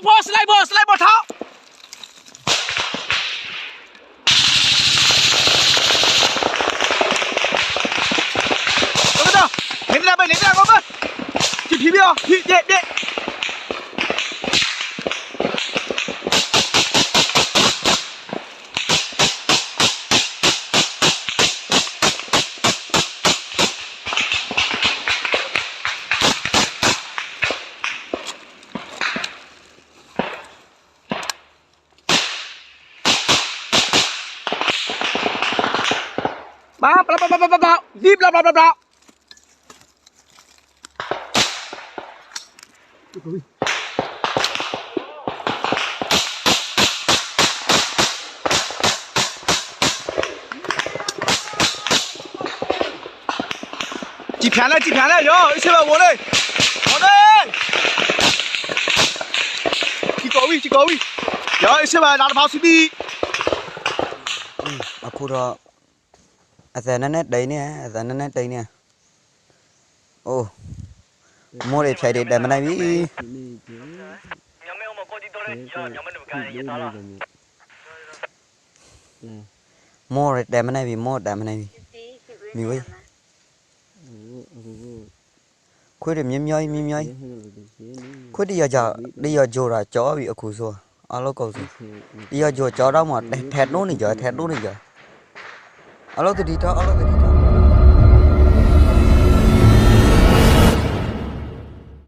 ဖီ sniper sniper ထီၣ် မ့ၢ်တဒၣ်ဘၣ် မ့ၢ်တဒၣ်ဘၣ် ကဖံးဘၣ်အီၤ ဖံးဘၣ်ဘၣ် ဘၣ် ဘျီ ဘျီ ဘျီ ဘျီ ဘျီ လံ ဘျီ ဘျီ ဘျီ ဘျီ စံၣ်ဖျါလၢ စံၣ်ဖျါလၢ ယီၤ အ့ၣ်စ့ဘၣ်ဝိၤန့ၣ် ဝိၤန့ၣ် စံၣ်ကီးဝံၤ စံၣ်ကီးဝံၤ ယီၤ အ့ၣ်စ့ဘၣ် နတဖၣ်ဆူဒံး အခိၣ်ထီၣ် အသးနၢ်နဲၣ်တဲန့ၣ် အသးနၢ်နဲၣ်တဲန့ၣ် အိၣ် မိၢ်ဒီးဖျဲးဒီးတဲမနုၤဝံၤ မိၢ်ဒီးတဲမနုၤဝံၤ မိၢ်တဲမနုၤဝံၤ မံၤဝဲ ခွေးတွေ မျိုးမျိုးကြီး မျိုးမျိုးကြီး ခွေးတစ်ယောက်ကြော် တစ်ယောက်ကြော်တာ ကြော်ပြီ အခုဆို အားလုံးကုန်ပြီ တစ်ယောက်ကြော် ကြော်တော့မှ ထဲတိုးနေကြ ထဲတိုးနေကြ အားလုံးသတိထား အားလုံးသတိထား